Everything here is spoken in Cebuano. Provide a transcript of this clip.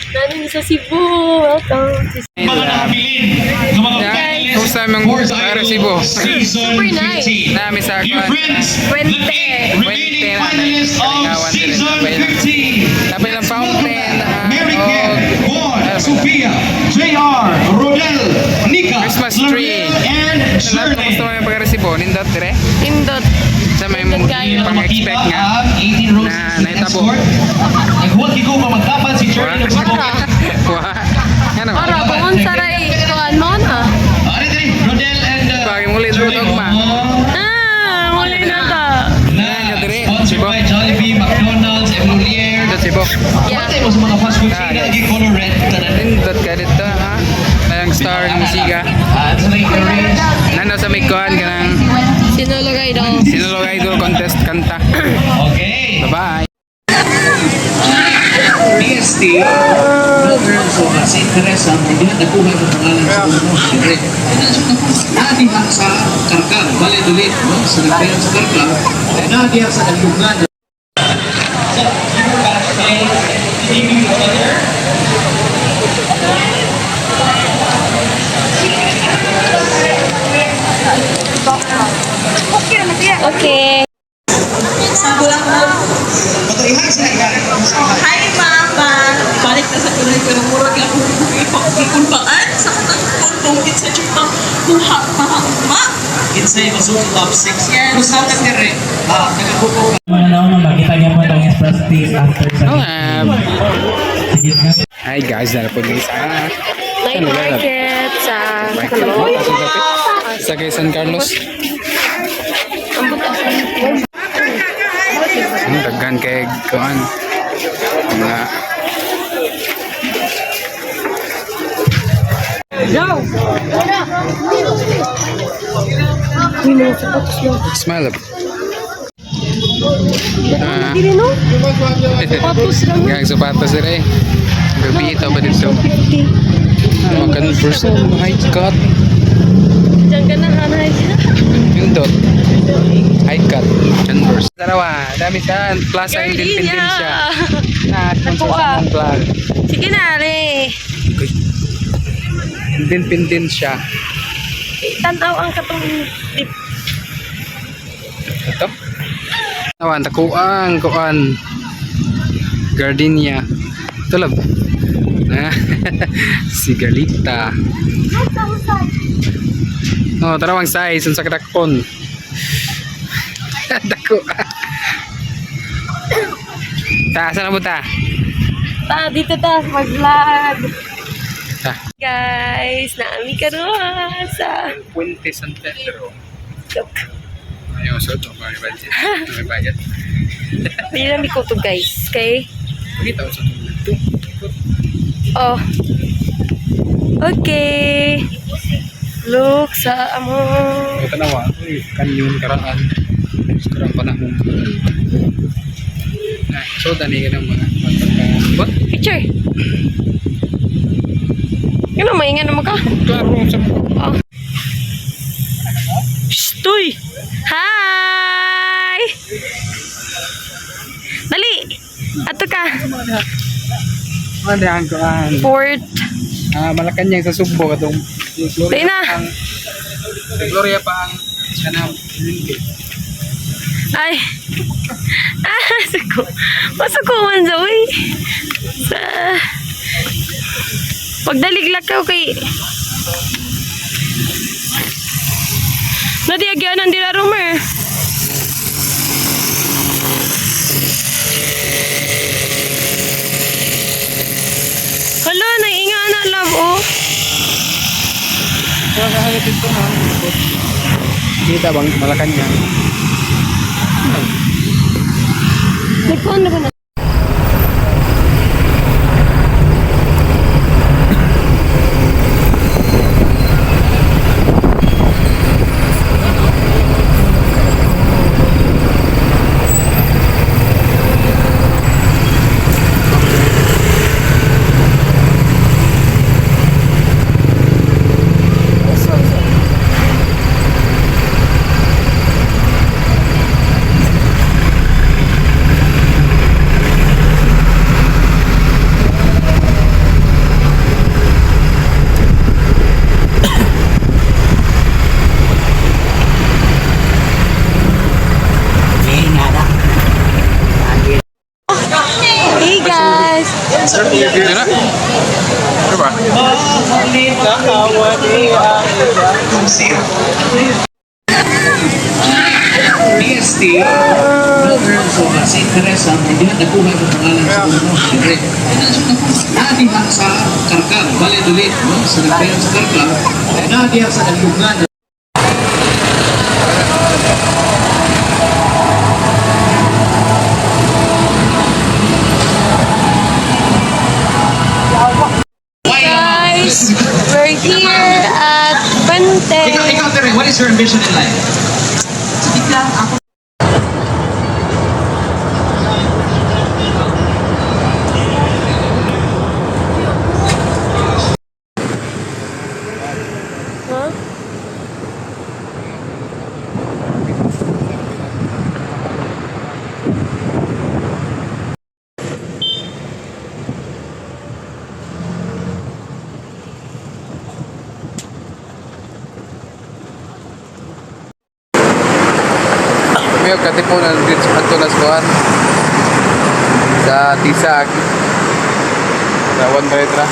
Nanin sa Cebu. Welcome to Mga nakabilin ng mga Yeah. finalists Kumusta among for Idol resibo? Season Super nice. 15. Nami sa Dear kuan. friends, the Puente. eight remaining Puente na. finalists of Kalingawan din. Season Napay lang. 15. Napay lang fountain. Ah, Mary og- Ken, Juan, Ano ba? Sophia, JR, Rodel, Nika, Christmas tree. Lariel, and Lahat Shirley. kumusta may pagkaresibo? Nindot dire? Indot. Sa may mong Nindot kayo. pang-expect nga. Ang 18 Roses na nahitabo. Escort. Naghuwag ko mamagdapan si Shirley ng Cebu. Wa. Ano? Ora, kung unsa ray kuan mo na. Ano diri? Rodel and Bagay muli, Shirley. dudog, ma. Oh. Ah, muli na ta. Na, Ano, dire? sponsored Cebu. by Jollibee, McDonald's, M. Lhuillier. Nindot Cebu. Yeah. Bantay mo sa mga fast food Ah, chain guys. lagi color red tanan. Nindot ka dito ha. Nayang star ng musiga. Ah, sa like orange. Nano sa may kuan kanang Sinulog Idol. Sinulog Idol contest kanta. Okay. Bye-bye. BST, brother, so sa interest ang hindi na nakuha ang pangalan sa uno. Siyempre, nadiha sa Karkar, Valladolid, no? Sa nagbayan sa Karkar, nadiha sa Dagdugan. So, you were backstage, did you each other? Okay. Hi, Mama! Balik na sa Pinoy pero murag lang kung ikunbaan sa katang kung sa chutang kuha pa ma. Insay, masuk top 6. Yes. Kung sa atin dire, nagakupo ka. Mga nauna, makita niya po itong express days after sa Oh, ah, Sige na. hi guys, nara po guys. Ah, Night Ano ba? market sa Sa kay San Carlos. Ang daghan kay kuan. Mga Smile up. Ah. Dili no? Sapatos lang. Gang sapatos dire. Gabi ito ba dito? Mga Converse, oh, high cut. Diyan ka na hanay. Yung dot. High cut. Converse. Dalawa. Dami sa Plaza Independencia. Na sponsor sa among vlog. Sige na, Ale. Independencia. Tanaw ang katong dip. Ito. Awan, takuan, kuan. Gardenia. Ito lab. Na. Si Galita. Oh, tarawang size unsa kadakpon. Dako. Ta, saan na mo ta? Ta, dito ta, mag-vlog. Ta. Guys, naami karon sa Puente San Pedro. Ayaw, so ito, may budget. May budget. Dili na mi kutob guys, okay? Pakita ko sa ito. Oh. Okay. Look sa amo. Ito tanawa, uy, kanyon karaan. Karang panahon. Na, so dani ka ng mga What? Picture. Ano, mainga naman ka? Klaro sa Oh. Shh, tuy! Hi! Dali! Ato ka. Mandahan ko an. Port. Ah, Malacanang sa Sugbo katong Gloria Dali na. pa ang sa Gloria pa ang kanang hindi. Ay. Ah, suko. Masuko man sa uy. Sa... Pagdalig ka kay... Nadiagyanan dila rumer. Hala, nainga na love oh. So sa halit ito ha. Kita bang Malacanang? Nagkuhan na ba na? Dito na. Ano ba? DST, Northern so St. Teresa, hindi na nakuha ang pangalan sa uno, Henry. Nadiha sa Karkar, Valladolid, no? Sa nagbayan sa Karkar, nadiha sa Dagupan. Guys, we're here at Puente. Ikaw, Tere, what is your ambition in life? Huh? Kami og Katipunan dito adto na sa kuan. Sa Tisag. Sa 1 ra.